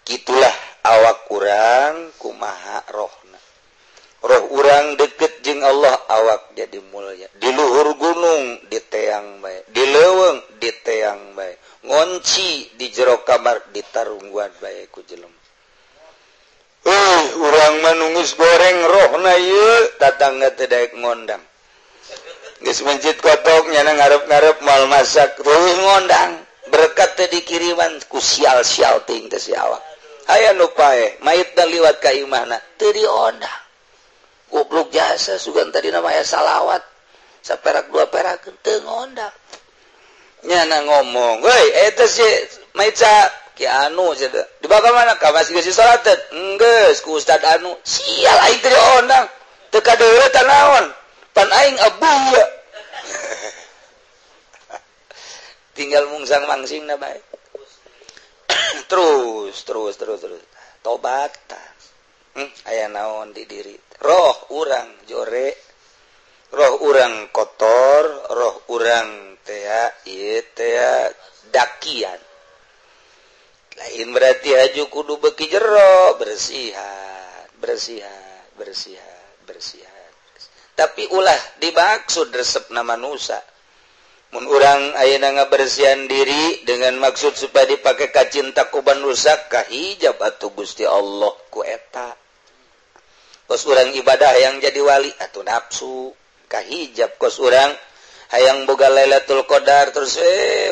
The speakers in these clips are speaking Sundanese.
Kitulah awak urang kumaha rohna. Roh urang deket jeung Allah awak jadi mulia. Di luhur gunung diteang bae, di leuweung diteang bae, ngonci di jero kamar ditarungguan bae ku jelema. Urang mah nunggus goreng rohna ieu tatangga teu daek ngondang. Geus mencit kotok nyana ngarep-ngarep moal masak reuh ngondang. Berkat teh dikiriman ku sial-sial ting teh si awak. Aya nu paeh mayit da liwat ka imahna teu diondang. Goblok jasa sugan tadi nama aya salawat saperak dua perak teu ngondang. Nyana ngomong, "Woi, eta si mayit sa ki anu cenah. Dibawa mana ka masih geus salateun?" "Enggeus ku ustad anu." Sial aing teu diondang. Teu kadeuleu tah naon? Pan aing abu. Tinggal mungsang mangsing na bae. Terus terus terus terus. Tobat. Aya naon di diri. Roh urang jore, roh urang kotor, roh urang tea ieu tea dakian. Lain berarti haju kudu beuki jero, bersihan, bersihan, bersihan, bersihan. Tapi ulah dimaksud resepna manusia. Mun urang ayeuna ngabersihan diri dengan maksud supaya dipake ka cinta ku rusak kahijab atuh Gusti Allah ku eta. Kos urang ibadah yang jadi wali atuh nafsu kahijab kos urang hayang boga Lailatul Qadar terus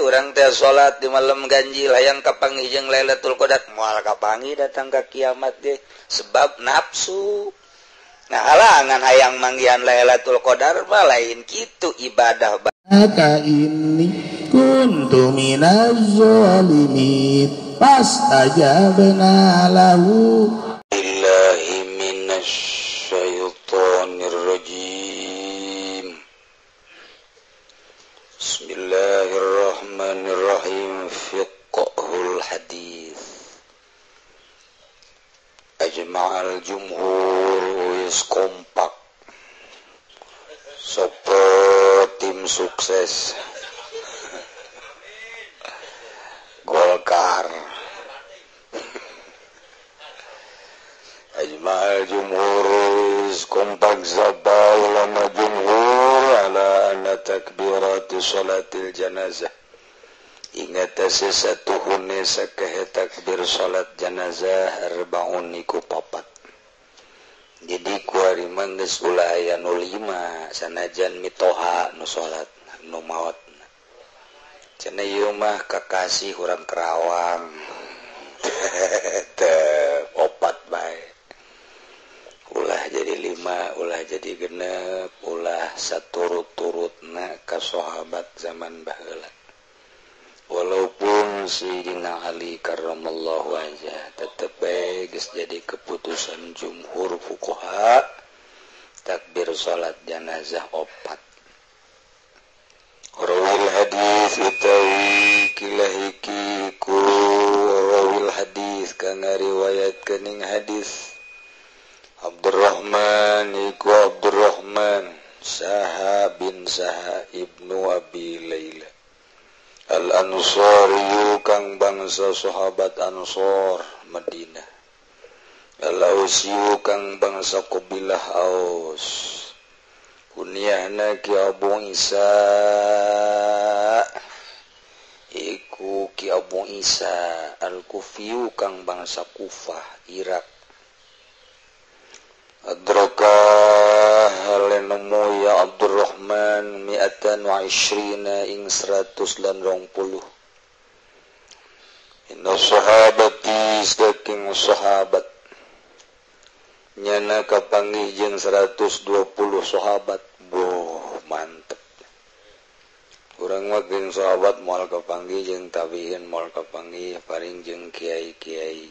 urang teh salat di malam ganjil hayang kapanggih jeung Lailatul Qadar moal kapanggih datang ka kiamat ge sebab nafsu. Nah halangan hayang manggihan Lailatul Qadar mah lain kitu ibadah. Maka inni kuntu minaz zalimin fastajabna lahu. Billahi minasy syaithanir rajim. Bismillahirrahmanirrahim. Fiqhul hadis. Ajma'al jumhur wis kompak. Sopo tim sukses Golkar. Ajma'al jumhur kompak zaba ulama jumhur ala anna takbirati salatil janazah. Ingat satu hune sakehe takbir salat janazah arbaun iku papat. Jadi kuari mah geus ulah aya nu lima sanajan mitoha nu salat nu maot. Cenah ieu mah kakasih urang Kerawang. Teu opat bae. Ulah jadi lima, ulah jadi genep, ulah saturut-turutna ka sahabat zaman baheula. Walaupun Sayyidina Ali karramallahu wajah tetep bae geus jadi keputusan jumhur fuqaha takbir salat janazah opat. Rawil hadis utawi kilahiki ku rawil hadis kang ngariwayatkeun ing hadis Abdurrahman iku Abdurrahman Saha bin Saha ibnu Abi Laila Al-Ansari kang bangsa sahabat Ansor Madinah. Al-Ausi kang bangsa kabilah Aus. Kunyahna Ki Abu Isa iku Ki Abu Isa Al-Kufi kang bangsa Kufah Irak. Adraka halenemu ya Abdurrahman mi'atan wa ishrina ing 120. Inna sahabati saking sahabat nyana kapanggih jeung 120 sahabat. Boh mantep. Urang mah jeung sahabat moal kapanggih jeung tabiin moal kapanggih paring jeung kiai-kiai.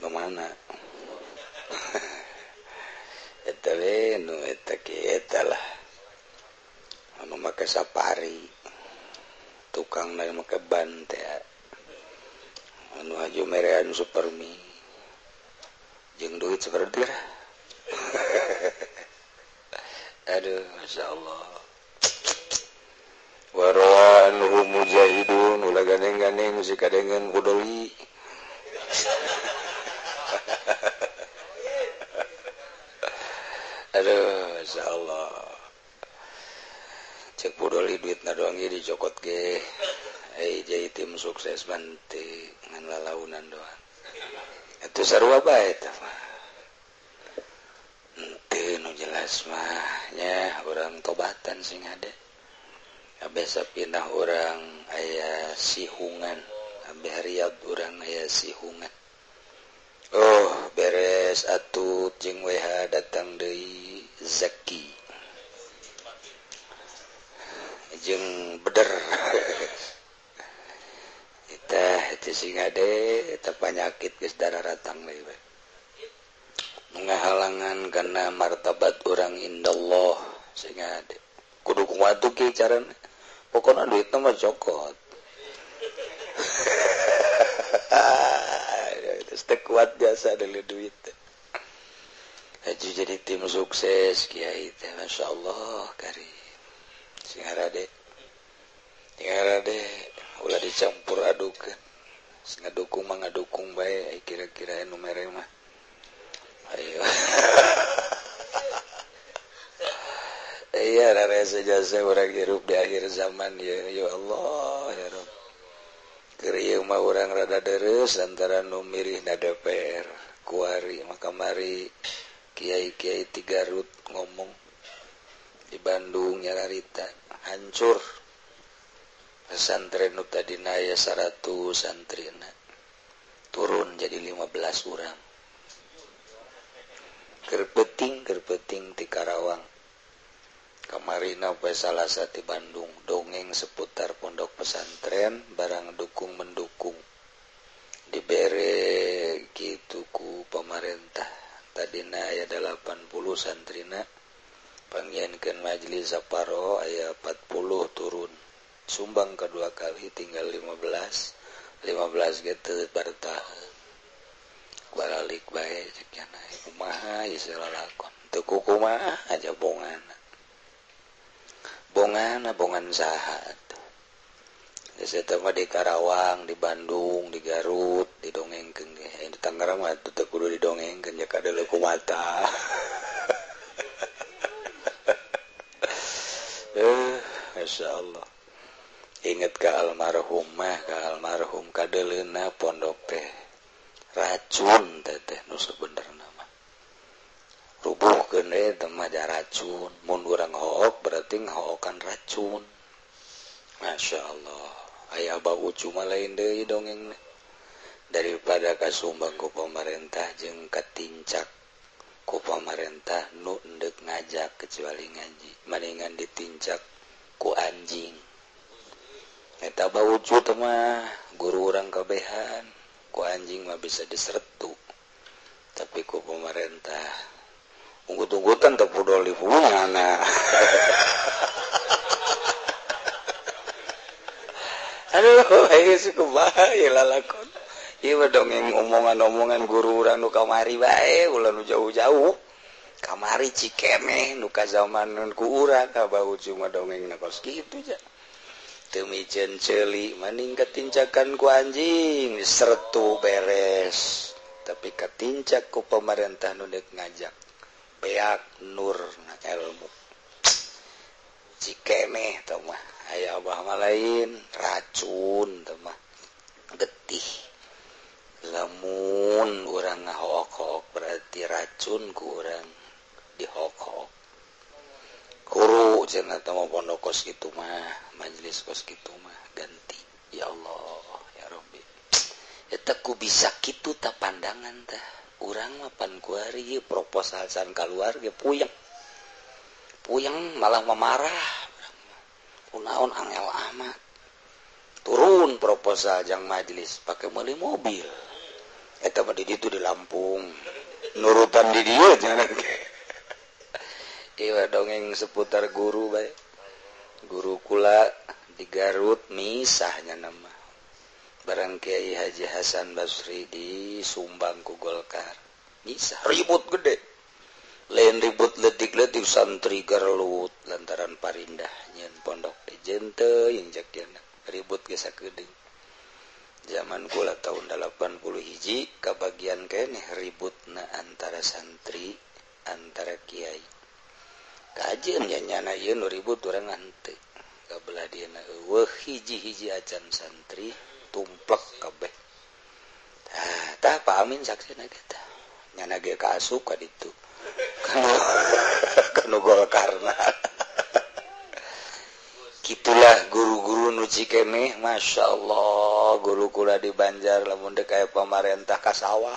Nu mana? Eta we nu eta ki eta lah anu make safari tukang na make ban teh anu haju merean supermi jeung duit saperti aduh masyaallah. Warwa anhu mujahidun ulah ganeng-ganeng si kadengen kudoli. Aduh, insyaallah. Cek pudoli duitna doang ge dicokot ge. Jadi tim sukses banti ngan lalaunan doang. Itu sarua bae tah mah. Henteu nu jelas mah nya urang tobatan sing hade. Abeh sapinah urang aya sihungan, abeh Riyad urang aya sihungan. Oh, beres atuh jeung WH datang deui Zaki. Jeung beder. Teh itu sing ade eta panyakit geus dararatang deui we. Ngahalangan kana martabat urang indallah sing ade. Kudu kumaha tuh ki carana? Pokona duitna mah cokot. Geus teu kuat jasa deui duit. Haji jadi tim sukses kiai teh masyaallah karim. Sing harade. Sing harade ulah dicampur adukeun. Ngadukung mah ngadukung bae kira-kira nu mere mah. Ayo. Iya rarese jasa urang hirup di akhir zaman ya. Ya Allah ya Rabb. Keur ieu mah urang rada deres antara nu mirihna DPR kuari mah kamari kiai-kiai ti Garut ngomong di Bandung nyararita hancur. Pesantren nu tadina aya 100 santrina turun jadi 15 urang. Kerpeting ti Karawang. Kamarina poe Salasa ti Bandung dongeng seputar pondok pesantren barang dukung mendukung. Dibere kitu ku pamarentah. Tadina aya 80 santrina panggihankeun majelis saparo aya 40 turun. Sumbang kedua kali tinggal 15 gitu bertahan balik bae cek nya kumaha ieu lalakon teu kumaha aja bongana bongana bongan saha atuh geus eta mah di Karawang di Bandung di Garut didongengkeun ge di Tangerang mah teu kudu didongengkeun ja kadeuleu kumata. Masyaallah. Ingat ke almarhum mah ke almarhum kadeleuna pondok teh racun teh nu sebenerna mah rubuhkeun we teh mah racun mun urang hook berarti ngahookan racun. Masya Allah aya bau cuma lain deui dongeng daripada kasumbang ku pemerintah jeung katincak ku pamarentah nu endek ngajak kecuali ngaji mendingan ditincak ku anjing. Eta bau cu mah guru urang kabehan ku anjing mah bisa disertu tapi ku pemerintah unggut-unggutan teu pudol di mana. Aduh ayo kumaha ieu lalakon ieu mah dongeng omongan-omongan guru urang nu kamari bae ulah nu jauh-jauh kamari cikemeh nu ka zaman ku urang ka bau cu mah dongengna kos kitu ja. Temijen celi maning ketincakan ku anjing sertu beres tapi ketincak ku pemerintah nu deuk ngajak beak nur na ilmu cikemeh tah mah aya abah mah lain racun tah mah getih lamun urang ngahook-hook berarti racun ku urang dihok-hok kuru cenah teh mah pondok kos kitu mah majelis kos kitu mah ganti. Ya Allah ya Rabbi eta ku bisa kitu ta pandangan tah urang mah pan kuari ieu proposal can kaluar ge puyeng puyeng malah memarah kunaon angel amat turun proposal jang majelis pake meuli mobil eta mah di ditu di Lampung nurutan di dieu cenah. Ieu dongeng seputar guru bae. Guru kula di Garut misahnya nama. Barang Kiai Haji Hasan Basri di Sumbang ku Golkar. Misah ribut gede. Lain ribut letik-letik santri Garut lantaran parindah nyeun pondok di jente yang jakiana ribut ge sakedeung. Zaman kula tahun 80 hiji kabagian keneh ributna antara santri antara kiai. Kajeun nya nyana ieu nu ribut urang henteu. Kabelah dieuna eueuh hiji-hiji acan santri tumplek kabeh. Tah, tah Pak Amin saksina ge tah. Nyana ge kaasup ka ditu. Kanu Golkarna. Kitulah guru-guru nu cikeneh, Masya Allah, guru kula di Banjar lamun dek aya pamarentah ka sawah.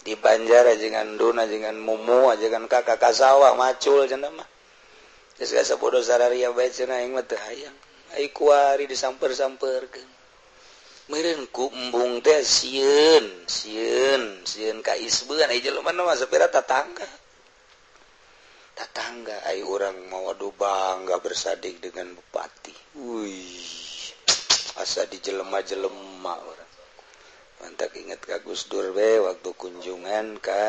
Di Banjar ajengan Dun, ajengan Mumu, ajengan kakak ka sawah macul cenah mah. Geus sabodo sararia bae cenah aing mah teu hayang. Ai kuari disamper-samperkeun. Meureun ku embung teh sieun, sieun, sieun ka isbeun ai jelema mah sapira tatangga. Tatangga ai urang mau adu bangga bersadik dengan bupati. Wih, asa di jelema-jelema urang. Mantak inget ka Gus Dur we waktu kunjungan ka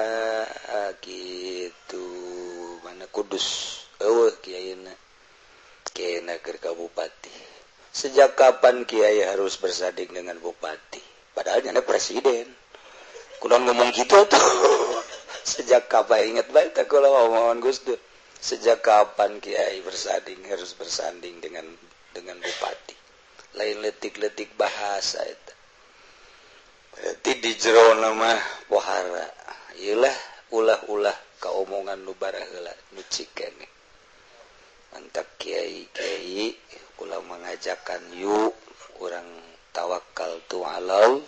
kitu mana Kudus. Eueuh kiaina. Kiaina keur ka bupati. Sejak kapan kiai harus bersadik dengan bupati? Padahal nyana presiden. Kunaon ngomong gitu tuh. Sejak kapan inget bae teh kula omongan Gus Dur. Sejak kapan kiai bersanding harus bersanding dengan bupati? Lain letik-letik bahasa eta. Berarti di jero mah pohara. Ieulah ulah-ulah kaomongan nu baraheula nu cikeneh. Mantap kiai-kiai ulah mengajakan yuk urang tawakal tu alau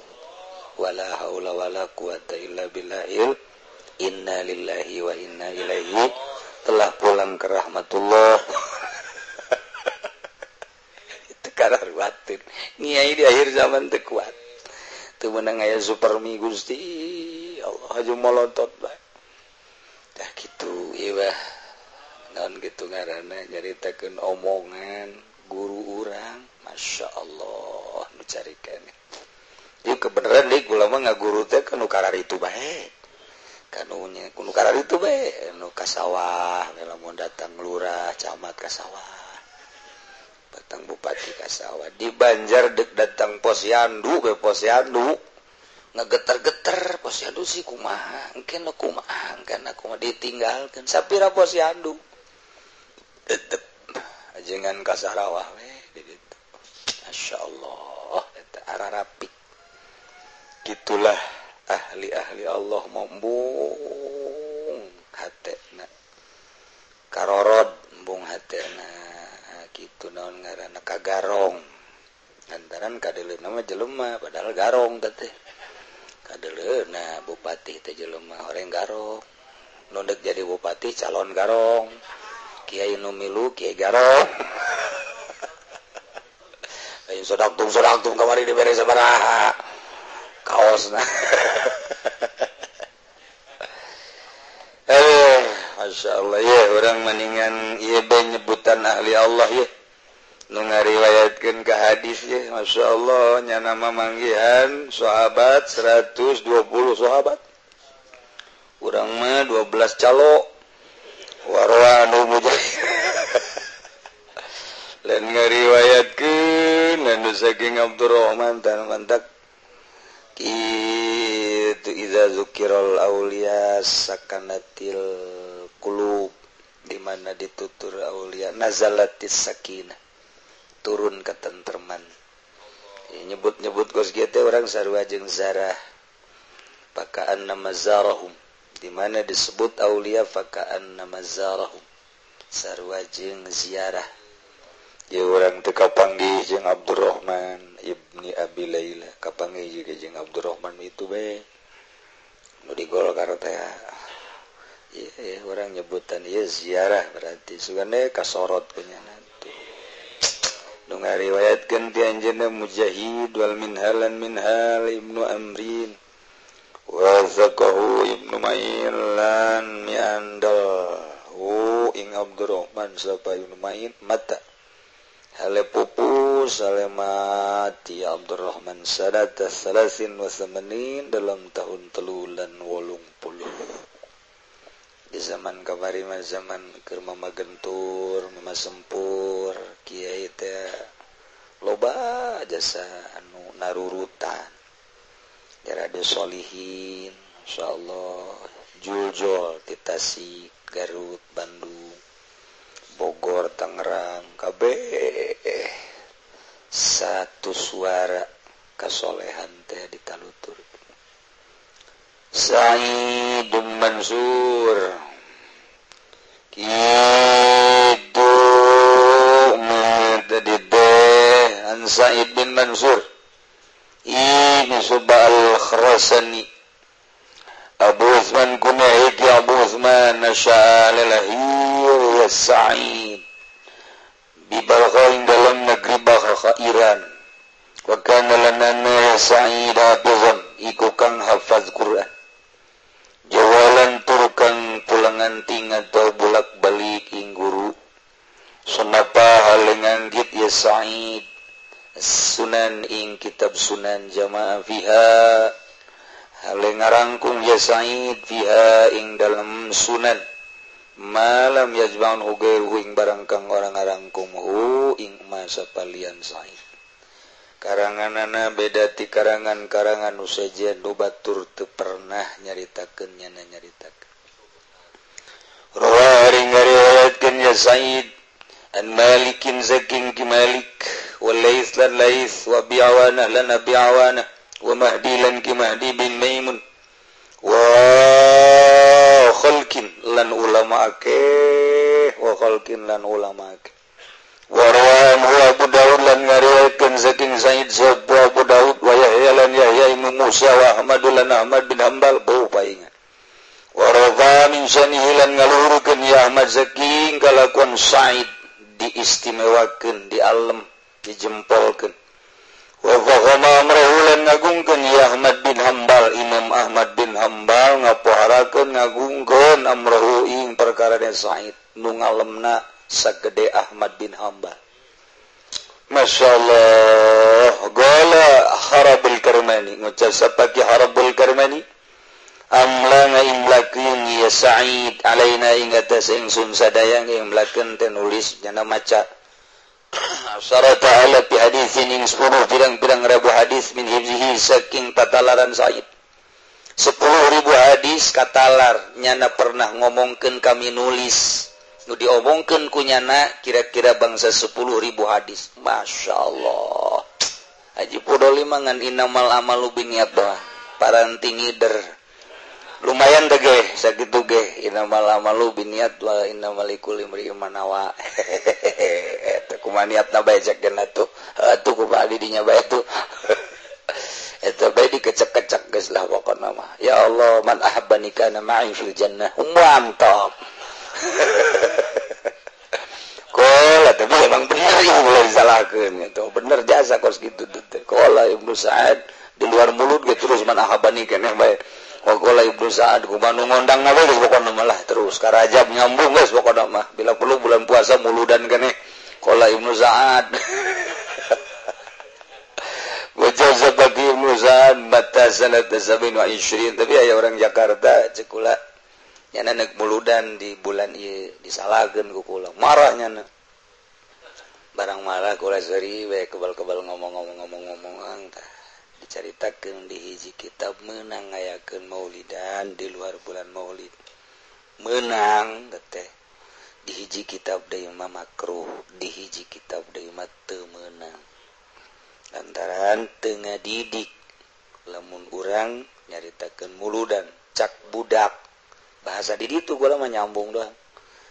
wala haula wala quwata illa billahil inna lillahi wa inna ilaihi telah pulang ke rahmatullah. Itu kararuatin ngiai di akhir zaman teu kuat teu meunang aya supermi Gusti Allah aja molotot bae tah kitu ieu bah naon kitu ngaranna nyaritakeun omongan guru urang Masya Allah nu carikeun ieu kebeneran deui kula mah ngaguru teh kanu kararitu bae kanunya kuno kararitu bae nu ka sawah lamun datang lurah camat ka sawah datang bupati ka sawah di Banjar dek datang posyandu ke posyandu ngegeter-geter posyandu sih kumaha engke nu kumaha engke kumaha ditinggalkeun sapira posyandu tetep ajengan ka Sarawah we di ditu masyaallah eta ararapi gitulah ahli-ahli Allah embung hatena karorod embung hatena kitu naon ngaranna kagarong lantaran kadeuleuna mah jelema padahal garong teh kadeuleuna bupati teh jelema horeng garong nu deuk jadi bupati calon garong kiai nu milu kiai garong ayo sodaktum kamari dibere sabaraha kaosna. Masya Allah ya orang mendingan ieu bae nyebutan ahli Allah ya nu ngariwayatkeun ka hadis ya Masya Allah nya nama manggihan sahabat 120 sahabat urang mah 12 calo warwa nu mujahid lain ngariwayatkeun anu saking Abdurrahman tan mantak itu iza zukiral aulia sakanatil qulub di mana ditutur aulia nazalatis sakinah turun ketentreman. Nyebut-nyebut gos kieu teh urang sarua jeung zarah pakaan nama zarahum di mana disebut aulia fakaan nama zarahum sarua jeung ziarah. Ya urang teh kapanggih jeung Abdurrahman ibni Abi Laila kapanggih juga jeung Abdurrahman itu bae nu di Golkar teh. Ieu urang nyebutan ieu ziarah berarti sugane kasorot kunyana tuh. Nu ngariwayatkeun ti anjeunna Mujahid wal minhalan minhal ibnu Amrin wa zakahu ibnu Ma'in lan miandal hu ing Abdurrahman sapa ibnu Ma'in mata hale pupus hale mati Abdurrahman sanata salasin wa samanin dalam tahun 83. Di zaman kamari mah zaman keur mama gentur, mama sempur, kiai teh loba jasa anu narurutan. Riyadhus Sholihin insyaallah juljol di Tasik, Garut, Bandung, Bogor, Tangerang, kabeh satu suara kasolehan teh ditalutur. Sa'id bin Mansur kitu tadi an Sa'id bin Mansur ini Subah al-Khurasani Abu Uthman kunaiki Abu Uthman nasya'a lahir ya Sa'id di Balkha dalam negeri Balkha Iran wa kana lanana ya Sa'id hafizan iku kang hafaz Quran jawalan turkang pulangan ting atau bolak-balik ing guru sunapa halenganggit ya Sa'id sunan ing kitab sunan jamaah fiha hale ngarangkung ya Sa'id fiha ing dalam sunan malam yajba'un ugairuhu ing barang kang orang ngarangkung hu ing masa palian Sa'id karanganana beda ti karangan-karangan nu sejen nu batur teu pernah nyaritakeun nyana nyaritakeun rawi ngariwayatkeun ya Sa'id an Malikin saking ki Malik wa Laits lan Laits wa Abi Awanah lan Abi Awanah wa Mahdi lan ki Mahdi bin Maimun wa khalqin lan ulama akeh wa khalqin lan ulama akeh wa rawan huwa Abu Daud lan ngariwayatkeun saking Sa'id sapa Abu Daud wa Yahya lan Yahya ibn Musa wa Ahmad lan Ahmad bin Hanbal bau paingan wa rawa min syanihi lan ngaluhurkeun ya Ahmad saking kalakuan Sa'id diistimewakeun di alem dijempolkeun wa fakhama amrahu lan ngagungkeun ya Ahmad bin Hanbal Imam Ahmad bin Hanbal ngapoharakeun ngagungkeun amrahu ing perkara Sa'id nu ngalemna sagede Ahmad bin Hanbal. Masya Allah gola Harabul Karmani ngucap sapaki Harabul Karmani amla ngaimlakeun ya Sa'id alaina ing atas ingsun sadaya ngaimlakeun teh nulis nyana maca syarata ala bi hadisin ing 10 pirang-pirang ribu hadis min hifzihi saking tatalaran Sa'id 10.000 hadis katalar nyana pernah ngomongkeun kami nulis nu diomongkeun ku nyana kira-kira bangsa 10.000 hadis. Masya Allah Haji Pudoli mah ngan innamal amalu binniyat doang paranti ngider lumayan deh ge sakitu ge innamal amalu binniyat wa innamal likulli imri'in ma nawa. Eta kumaha niatna bae cek geuna tuh atuh kumaha di dinya bae tuh eta bae dikecek-kecek geus lah pokona mah. Ya Allah man ahabbani kana ma'i fil jannah mantap. Kola tapi emang bener ya mulai disalahkeun gitu. Bener jasa kos gitu teh. Kola Ibnu Sa'ad di luar mulut gitu terus man ahabbani kana bae. Kola Ibnu Sa'ad kumaha nu ngondang bae geus pokona mah lah terus ka Rajab nyambung geus pokona mah. Bila perlu bulan puasa muludan keneh. Kola Ibnu Sa'ad. Wajaza bagi Ibnu Sa'ad mata sanat 27 tapi aya orang Jakarta ceuk kula nyana nek muludan di bulan ieu disalahkeun ku kula marah nyana barang marah kula seuri we kebal-kebal ngomong-ngomong-ngomong-ngomong tah dicaritakeun di hiji kitab meunang ngayakeun maulidan di luar bulan maulid meunang teh di hiji kitab deui mah makruh di hiji kitab deui mah teu meunang lantaran teu ngadidik lamun urang nyaritakeun muludan cak budak bahasa di ditu gua mah nyambung doang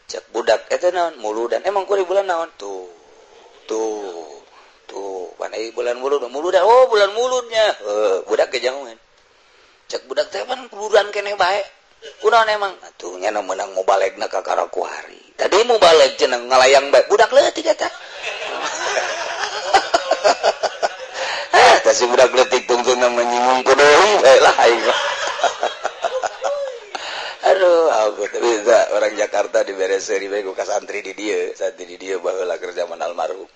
cek budak eta naon muludan emang kuri bulan naon tuh tuh tuh panai bulan mulud muludan oh bulan muludnya budak kejauhan cek budak teh pan muludan keneh bae kunaon emang atuh nya meunang mubalegna ka karakuari tadi mubaleg cenah ngalayang bae budak leutik eta tah si budak leutik tungtungna menyinggung kudu bae lah aing. Aduh, aku tapi orang Jakarta diberes seri bae ku ka santri di dieu, santri di dieu baheula keur zaman almarhum.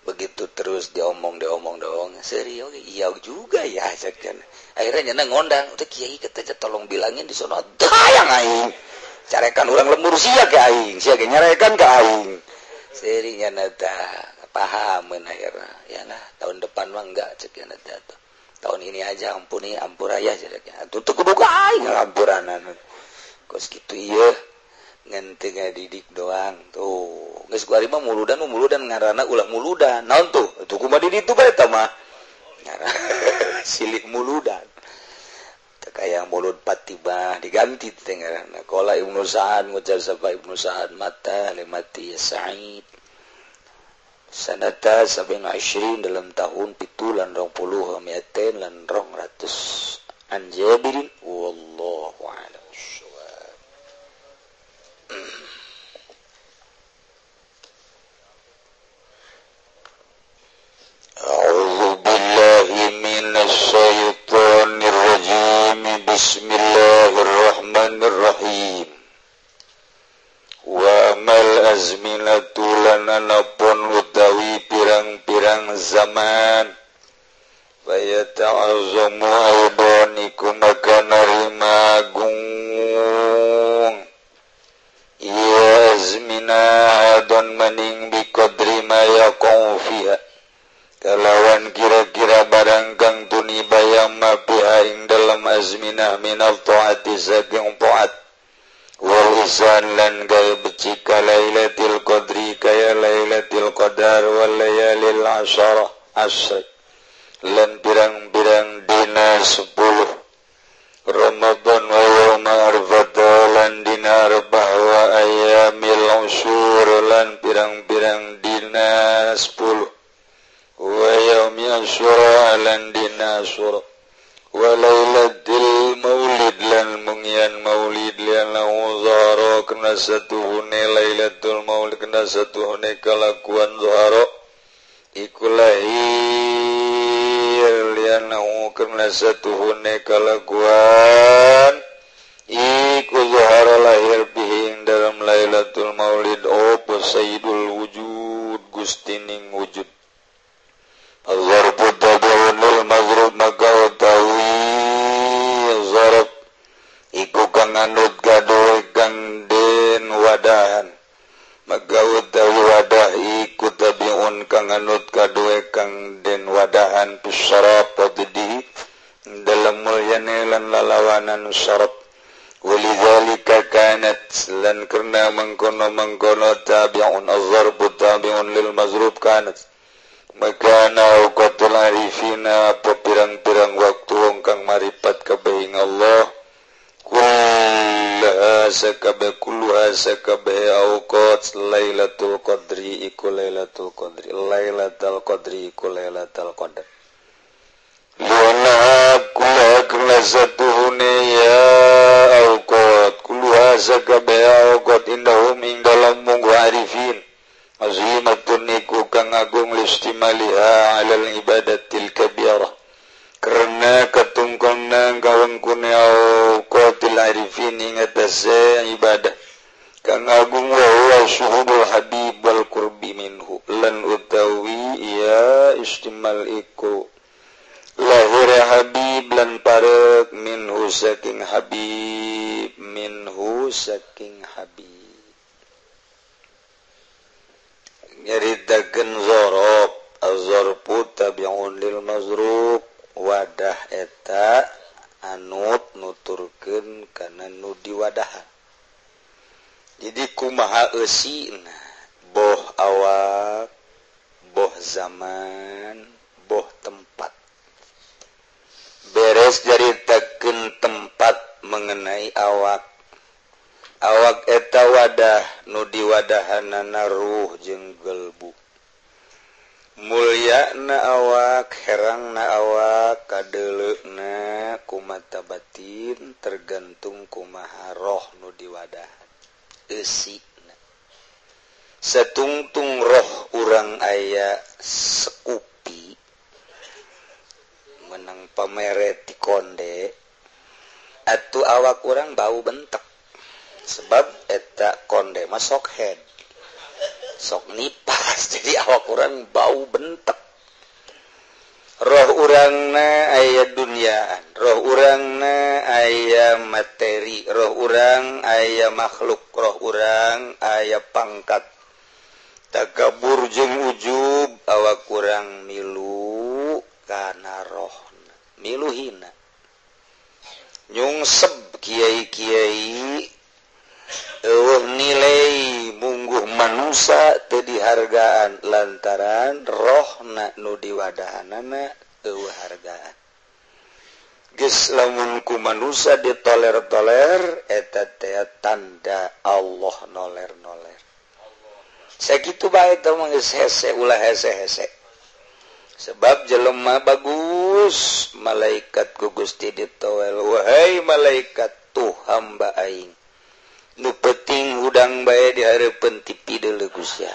Begitu terus diomong doang, seri oge iya juga ya cek. Akhirnya nyana ngondang, udah kiai kata tolong bilangin di sono hayang aing. Carekan urang lembur sia ke aing, sia ge nyarekan ka aing. Seri nyana tah pahameun akhirna. Ya lah, tahun depan mah enggak cek nyana teh. Tahun ini aja ampuni ampura ya jadanya. Atuh teu kudu aing ngalampuranan. Kos kitu ieu ngan teu ngadidik doang. Tuh, geus ku ari mah muludan muludan ngaranna ulah muludan. Naon tuh? Tuh kumaha di ditu bae eta mah. Silih muludan. Teu kaya mulud patibah diganti teh ngaranna. Qala Ibnu Sa'ad ngucap sapa Ibnu Sa'ad mata limati Sa'id. Sanata 27 dalam tahun 27 miatain lan 200 an Jabirin wallahu a'lam bissawab. A'udzu billahi minasy syaithanir rajim. Bismillahirrahmanirrahim. Wa mal azminatu lananapun utawi pirang-pirang zaman wa ta'azzamu aidoniku maka narima agung ya azmina adon maning biqadri ma yaqau fiha kalawan kira-kira barang kang tuniba yang mapiha ing dalam azminah minal ta'ati saking ta'at wal ihsan lan gawe becik lailatul qadri kaya lailatul qadar wal layalil asyara asr lan pirang-pirang dina 10 Ramadan wa yauma arfah lan dina Arafah wa ayyamil usyur lan pirang-pirang dina 10 wa yaumi asyura lan dina asyura wa lailatul maulid lan mungian maulid lan zahara kena satuhune lailatul maulid kena satuhune kalakuan zahara iku lahir lian kena satuhune kalakuan iku zahara lahir bihi dalam lailatul maulid opo sayyidul wujud gustining wujud. Az-zarfu tabi'un lil maghrib maka utawi zarf iku kang anut gadoe kang den wadahan maka utawi wadah iku tabi'un kang anut kadoe kang den wadahan pisarap di dalam mulyane lan lalawanan sarap walidzalika kanat lan karena mengkono-mengkono tabi'un az-zarfu tabi'un lil mazrub kanat makana uqatul arifina apa pirang-pirang waktu wong kang maripat kabeh Allah kullaha sakabe kulluha sakabe auqat lailatul qadri iku lailatul qadri lailatul qadri iku lailatul qadar liana kullaha kullasatuhune ya auqat kulluha sakabe auqat indahum ing dalam munggu arifin azimatun niku kang agung listimaliha alal ibadatil kabirah karena katungkonna kawengkune auqatil arifin ing atase ibadah kang agung wa huwa syuhudul habib wal qurbi minhu lan utawi ya istimal iku lahir habib lan parek minhu saking habib minhu saking habib nyaritakeun zorob az-zarfu tabi'un lil mazrub wadah eta anut nuturkeun kana nu diwadahan. Jadi kumaha eusina boh awak boh zaman boh tempat beres nyaritakeun tempat mengenai awak awak eta wadah nu diwadahanana ruh jeung gelbu mulyana awak herangna awak kadeuleuna kumata batin tergantung kumaha roh nu diwadahan eusina satungtung roh urang aya sekupi menang pamere ti konde atuh awak urang bau bentek sebab eta konde mah sok head sok nipas jadi awak urang bau bentek roh urangna aya duniaan roh urangna aya materi roh urang aya makhluk roh urang aya pangkat takabur jeung ujub awak urang milu kana rohna Milu hina. Nyungsep kiai-kiai eueuh nilai mungguh manusia teu dihargaan lantaran rohna nu diwadahanana eueuh hargaan. Geus lamun ku manusia ditoler-toler eta teh tanda Allah noler-noler. Sakitu bae teh mah geus hese ulah hese-hese. Sebab jelema bagus malaikat ku Gusti ditowel, wahai malaikat tuh hamba aing nu penting hudang bae di hareupeun TV deuleu Gusti.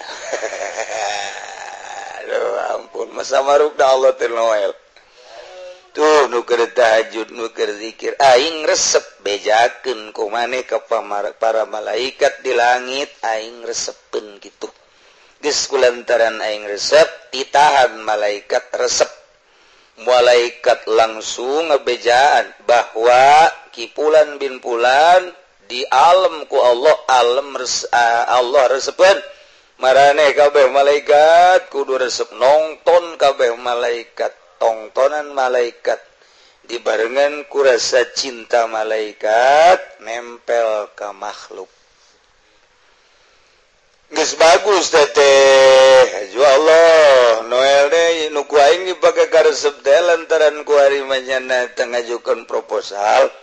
Aduh ampun masa maruk da Allah teh noel. Tuh nu keur tahajud nu keur zikir aing resep bejakeun ku maneh ka para malaikat di langit aing resepeun kitu. Geus kulantaran aing resep ditahan malaikat resep. Malaikat langsung ngebejaan bahwa kipulan bin pulan di alam ku Allah alam Allah resepeun marane kabeh malaikat kudu resep nonton kabeh malaikat tongtonan malaikat dibarengan ku rasa cinta malaikat nempel ka makhluk. Geus bagus teteh ju Allah Noel deui nu ku aing dipake karesep teh lantaran ku ari manyana teh ngajukeun proposal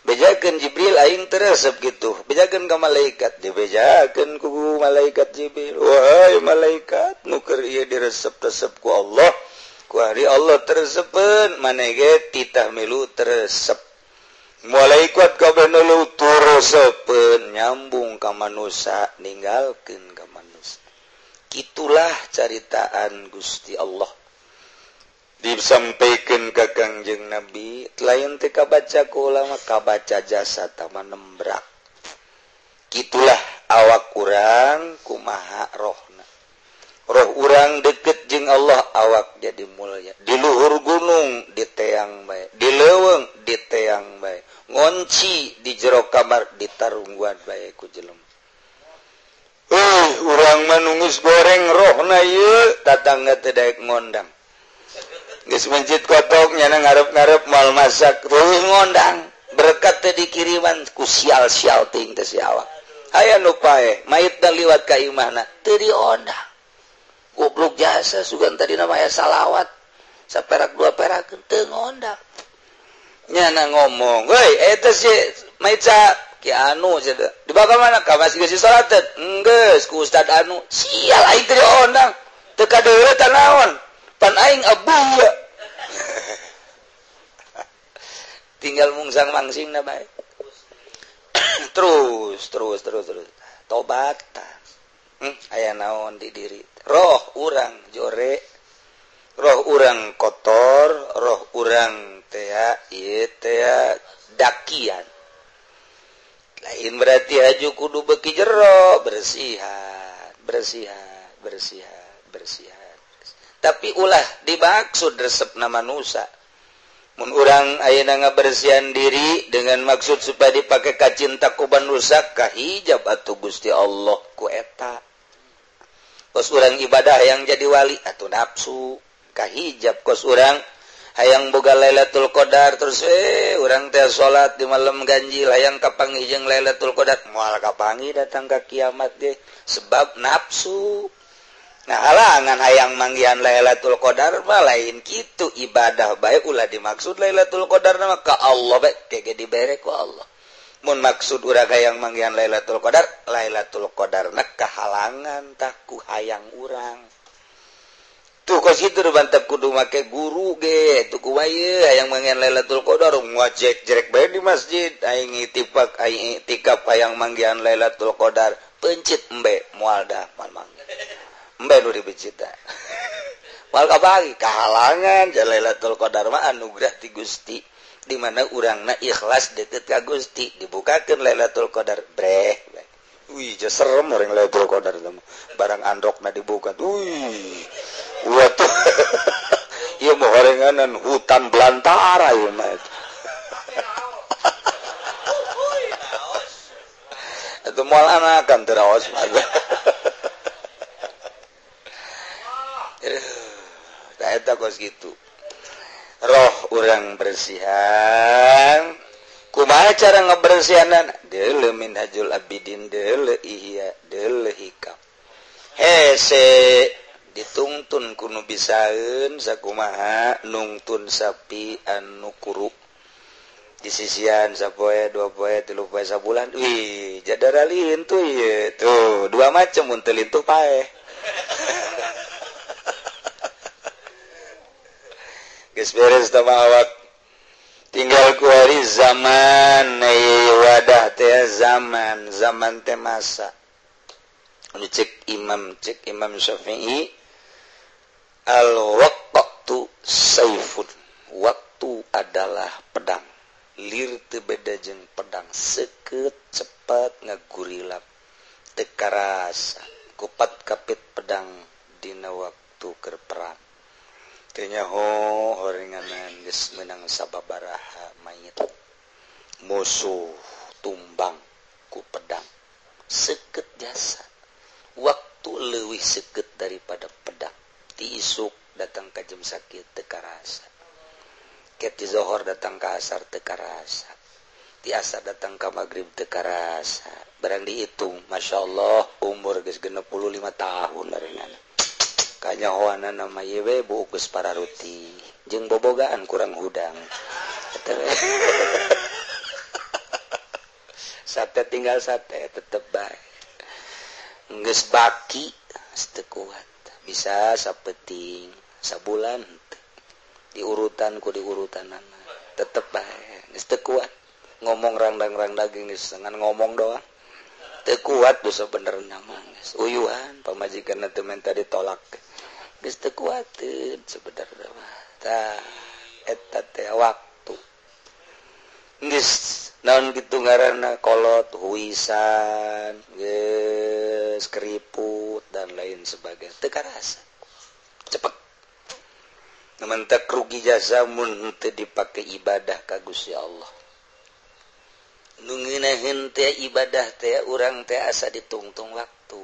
bejakeun Jibril aing teu resep kitu bejakeun ka malaikat dibejakeun ku malaikat Jibril wahai malaikat nu keur ieu diresep-resep ku Allah ku ari Allah teresepeun maneh ge titah milu teresep malaikat kabeh nu teresepeun nyambung ka manusia ninggalkeun ka manusia. Kitulah caritaan Gusti Allah disampaikan ka Kangjeng Nabi lain teh kabaca ku ulama kabaca jasa tama nembrak. Kitulah awak urang kumaha rohna. Roh urang deket jeung Allah awak jadi mulia. Di luhur gunung diteang bae, di leuweung diteang bae, ngonci di jero kamar ditarungguan bae ku jelema. Urang mah nunggus goreng rohna ieu tatangga teu daek ngondang. Geus mencit kotok nyana ngarep-ngarep moal masak terus ngondang. Berkat teh dikiriman ku sial-sial teuing teh si awak. Aya nu paeh mayitna liwat ka imahna teu diondang. Goblok jasa sugan tadi nama aya salawat saperak dua perak teu ngondang. Nyana ngomong, "Woi, eta si mayit sa ki anu cenah. Dibawa mana ka masih geus salat?" Enggeus ku ustad anu. Sial aing teu diondang. Teu kadeuleu tah naon? Pan aing abu. Tinggal mungsang mangsing na bae. Terus terus terus terus. Tobat. Aya naon di diri. Roh urang jore, roh urang kotor, roh urang tea ieu tea dakian. Lain berarti haju kudu beuki jero, bersihan, bersihan, bersihan, bersihan. Tapi ulah dimaksud resepna manusia. Mun urang ayeuna ngabersihan diri dengan maksud supaya dipake ka cinta ku manusia kahijab atuh Gusti Allah ku eta. Kos urang ibadah yang jadi wali atau nafsu kahijab kos urang hayang boga Lailatul Qadar terus urang teh salat di malam ganjil hayang kapanggih jeung Lailatul Qadar moal kapanggih datang ka kiamat deh sebab nafsu. Nah halangan hayang manggihan Lailatul Qadar mah lain kitu ibadah bae ulah dimaksud Lailatul Qadar mah ka Allah bae kege dibere ku Allah. Mun maksud urang hayang manggihan Lailatul Qadar, Lailatul Qadar na kahalangan tah ku hayang urang. Tuh kos kitu bantap kudu make guru ge, tuh kumaha ieu hayang manggihan Lailatul Qadar ngajek jerek bae di masjid, aing itifak aing itikaf hayang manggihan Lailatul Qadar, pencit embe moal dah moal manggih. Embe nu dipecita. Moal kabagi kahalangan Lailatul Qadar mah anugerah ti Gusti. Di mana urangna ikhlas deket ka Gusti dibukakeun Lailatul Qadar breh. Wih, serem orang Lailatul Qadar teh. Barang andokna dibuka. Wih. Waduh. Ieu mah horenganan hutan belantara ieu mah. Atuh moal anakan teu raos mah. Tah eta kos kitu. Roh urang bersihan. Kumaha cara ngebersihanan? Deuleu Minhajul Abidin, deuleu Ihya, deuleu Hikam. Hese ditungtun ku nu bisaeun sakumaha nungtun sapi anu kuru. Di sisian sapoe, dua poe, tilu poe, sabulan. Wih, jadara lintuh ieu. Tuh, dua macam mun teu lintuh paeh. Geus beres tah awak. Tinggal kuari zaman wadah teh zaman, zaman teh masa. Anu cek Imam Syafi'i al waqtu saifun. Waktu adalah pedang. Lir teu beda jeung pedang, seukeut cepat ngagurilap teu karasa kupat kapit pedang dina waktu keur perang. Teu nyaho horenganan geus meunang sababaraha mayit musuh tumbang ku pedang. Seukeut jasa waktu leuwih seukeut daripada pedang. Ti isuk datang ka jam sakieu teu karasa. Ti zohor datang ke asar teu karasa, ti asar datang ke maghrib teu karasa. Barang dihitung, masya Allah umur geus 65 tahun barengan. Kanyahoanana mah ieu we buuk geus pararuti, jeung bobogaan kurang hudang. Sate tinggal sate tetep bae. Geus baki teu kuat, bisa sapeting, sabulan diurutan ku diurutanana tetep bae geus teu kuat ngomong rangdang-rang daging geus ngan ngomong doang teu kuat dosa benerna mah geus uyuhan pamajikanna teu menta ditolak geus teu kuateun sebenarna mah. Tah eta teh waktu geus naon kitu ngaranna kolot huisan geus keriput dan lain sebagainya teu karasa cepet. Mentek rugi jasa mun teu dipake ibadah ka Gusti Allah. Nu ngeunaheun teh ibadah teh urang teh asa ditungtung waktu.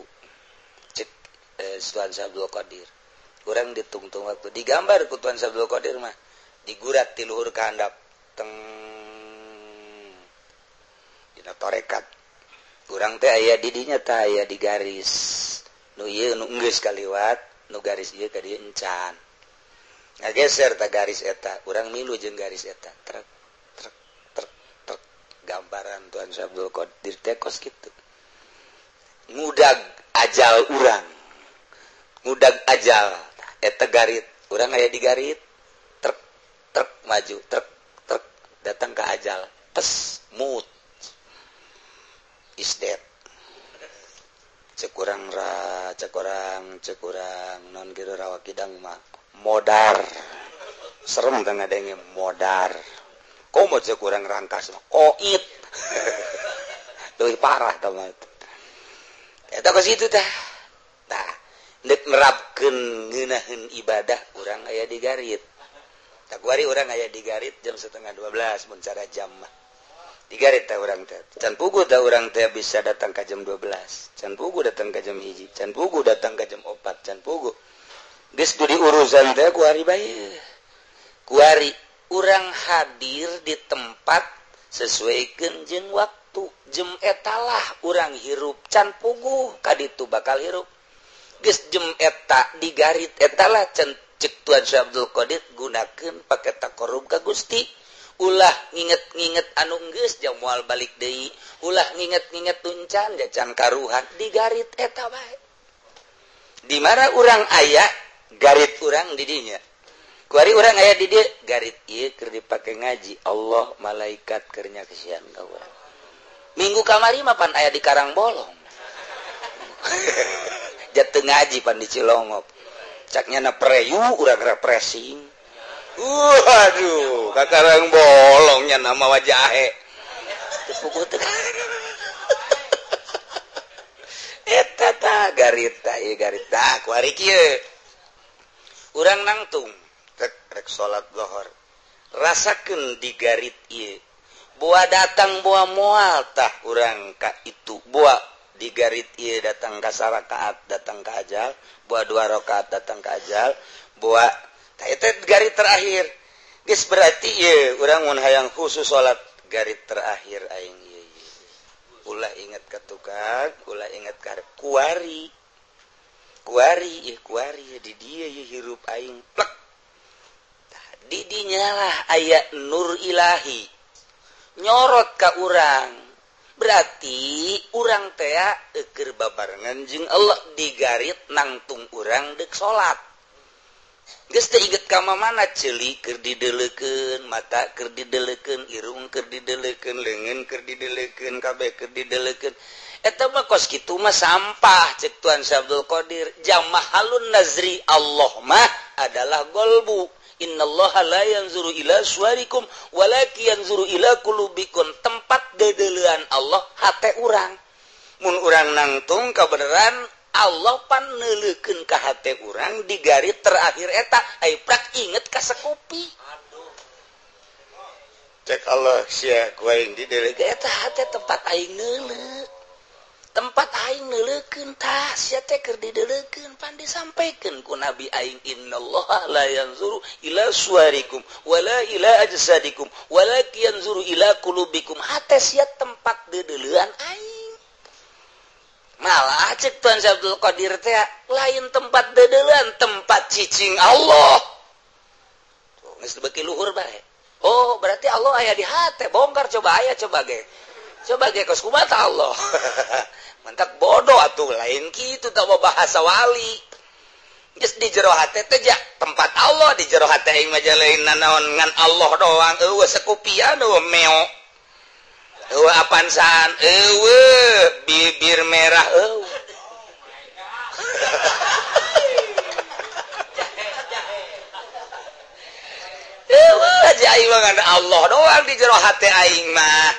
Cek Tuan Abdul Qadir. Urang ditungtung waktu. Digambar ku Tuan Abdul Qadir mah digurat ti luhur ka handap. Teng dina tarekat. Urang teh aya di dinya tah aya di garis. Nu ieu nu geus kaliwat, nu garis ieu ka dieu encan. Ngageser ta garis eta, urang milu jeung garis eta. Trek trek trek trek. Gambaran Tuan Abdul Qadir teh kos kitu. Ngudag ajal urang. Ngudag ajal eta garit, urang aya di garit. Trek trek maju, trek trek datang ka ajal. Tes mut. Is dead. Cek urang ra, cek urang non kieu rawa kidang mah. Modar serem teh ngadenge modar komo cek urang rangkas koit leuwih parah tah mah eta kos kitu tah. Tah deuk nerapkeun ngeunaheun ibadah urang aya di garit. Tah kuari urang aya di garit jam 11:30 mun cara jam mah di garit tah urang teh can puguh tah urang teh bisa datang ka jam 12, can puguh datang ka jam 1, can puguh datang ka jam 4, can puguh geus di urusan teh kuari bae. Kuari urang hadir di tempat sesuaikeun jeung waktu. Jem etalah urang hirup can puguh ka ditu bakal hirup. Geus jem eta digarit etalah can cek Tuan Syekh Abdul Qadir gunakeun pake taqarrub ka Gusti. Ulah nginget-nginget anu geus jauh moal balik deui, ulah nginget-nginget tuncan jacan karuhan digarit eta bae. Di mana urang aya garit urang di dinya. Kuari urang aya di dieu garit ieu keur dipake ngaji Allah malaikat keur nyaksian ka urang. Minggu kamari mah pan aya di Karangbolong. Jatuh ngaji pan di Cilongok. Caknya na preyu urang refreshing. Waduh, ka Karangbolongnya nama wajahe. Teu puguh teu. Eta tah garit tah ieu garit tah kuari kieu. Urang nangtung rek salat zuhur rasakeun di garit ieu boa datang boa moal tah urang ka itu boa di garit ieu datang ka sarakaat datang ka ajal boa dua rakaat datang ka ajal boa tah eta garit terakhir. Geus berarti ieu urang mun hayang khusus salat garit terakhir aing ieu. Ulah inget ka tukang, ulah inget ka kuari. Kuari ieu kuari di dieu ieu hirup aing plek. Tah di dinya lah aya nur ilahi. Nyorot ka urang. Berarti urang teh keur babarengan jeung Allah digarit nangtung urang deuk salat. Geus teu inget ka mamana ceuli keur dideleukeun, mata keur dideleukeun, irung keur dideleukeun, leungeun keur dideleukeun, kabeh keur dideleukeun. Eta mah kos kitu mah sampah cek Tuan Syekh Abdul Qadir. Jamahalun nazri Allah mah adalah golbu. Innallaha la yanzuru ila suwarikum walakin yanzuru ila qulubikum. Tempat dedeleuan Allah hate urang. Mun urang nangtung kabeneran Allah pan neuleukeun ka hate urang di garit terakhir eta ai prak inget ka sakopi. Cek Allah sia ku aing di deuleukeun eta hate tempat aing neuleuh. Tempat aing neuleukeun tah sia teh keur dideleukeun pan disampaikeun ku Nabi aing innallaha la yanzuru ila suwarikum wala ila ajsadikum walakin yanzuru ila qulubikum. Hate sia tempat dedeleuan aing. Malah cek Tuan Syekh Abdul Qadir teh lain tempat dedeuleun, tempat cicing Allah. Tuh geus beuki luhur bae. Oh, berarti Allah aya di hate. Bongkar coba aya coba ge. Coba ge kos kumaha Allah. Mantap bodoh atuh lain kitu tah bahasa wali. Geus di jero hate teh ja tempat Allah di jero hate aing mah lain nanaon ngan Allah doang eueuh sekupian eueuh meo. Eueuh apansaan eueuh bibir merah eueuh. Eueuh aja aing mah ngan Allah doang di jero hate aing mah.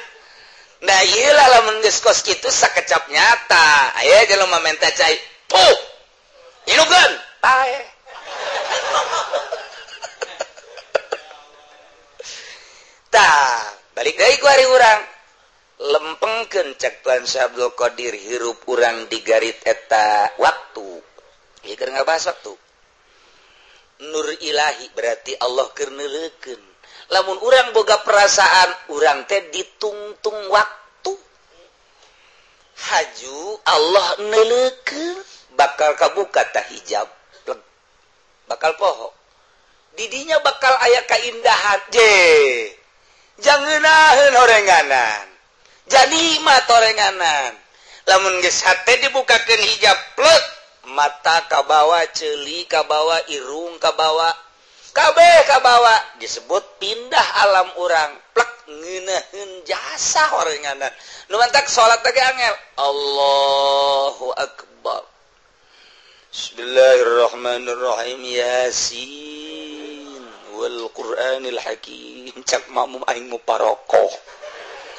Nah ieu lah lamun geus kos kitu sakecap nyata. Aya jelema menta cai. Puh. Inukeun. Pae. Tah, balik deui ku ari urang. Lempengkeun cek Tuan Syekh Abdul Qadir hirup urang di garit eta waktu. Ieu keur ngabahas waktu. Nur ilahi berarti Allah keur neuleukeun. Lamun urang boga perasaan urang teh ditungtung waktu. Haju Allah neuleukeun bakal kabuka tah hijab. Bakal poho. Didinya bakal aya kaindahan. Je. Jangenaheun horenganan. Jadi mah torenganan. Lamun geus hate dibukakeun hijab plek, mata kabawa, ceuli kabawa, irung kabawa, kabeh kabawa, disebut pindah alam urang plek ngeunaheun jasa horenganan. Nu mantak salat teh angel. Allahu akbar. Bismillahirrahmanirrahim. Yasin wal Qur'anil Hakim. Cak makmum aing muparokoh.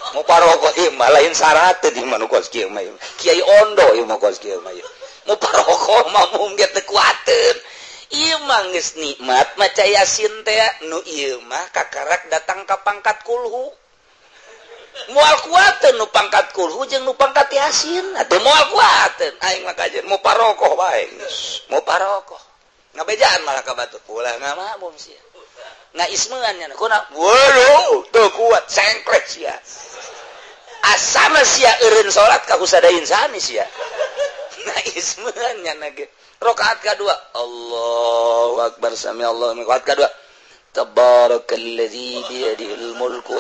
Muparokoh ieu mah lain syarat di mah nu kos kieu mah. Kiai ondo ieu mah kos kieu mah. Muparokoh makmum ge teu kuateun. Ieu mah geus nikmat maca Yasin teh nu ieu mah kakarak datang ka pangkat kulhu. Moal kuateun nu pangkat kulhu jeung nu pangkat Yasin. Atuh moal kuateun aing mah kajeun muparokoh bae. Muparokoh. Ngabejaan malah ka batur. Ulah ngamakmum sia. Ngaismeun nya kuna. Waduh, teu kuat sengklek sia. Asana sia eureun salat ka husadain sani sia. Ngaismeun nya ge. Rakaat kadua Allahu akbar sami Allah. Rakaat kadua tabarakalladzi biyadihil mulku.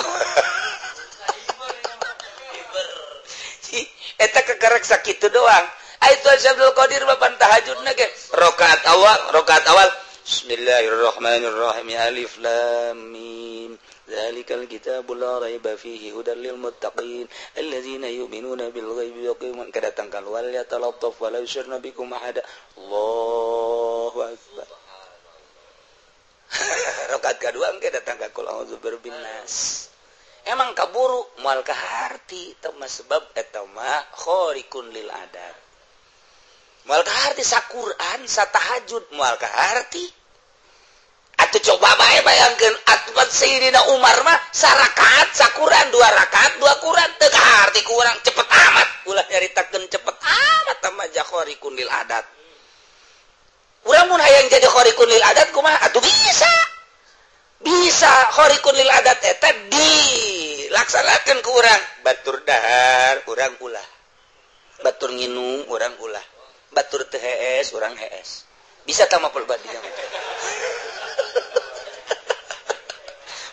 Eta kekerek sakitu doang. Ai Tuan Syekh Abdul Qadir bapan tahajudna ge rakaat awal Bismillahirrahmanirrahim. Alif lam mim. Dzalikal kitabul la raiba fihi hudal lil muttaqin alladzina yu'minuna bil ghaibi wa yuqimuna kedatangkan wal yatalattaf wa la yushirna bikum ahada. Allahu akbar. Rakaat kadua engke datang ka qul a'udzu birabbin nas. Emang kaburu moal kaharti teu mah sebab eta mah khariqun lil adat. Moal kaharti saquran satahajud moal kaharti. Atuh coba bae bayangkeun atuh Sayyidina Umar mah sarakaat sakuran dua rakaat dua kuran teu kaharti kurang cepet amat ulah nyaritakeun cepet amat mah khariqun lil adat. Urang mun hayang jadi khariqun lil adat kumaha atuh bisa. Bisa khariqun lil adat eta dilaksanakeun ku urang. Batur dahar urang ulah. Batur nginum urang ulah. Batur teu hees urang hees. Bisa tah mah pelbadi.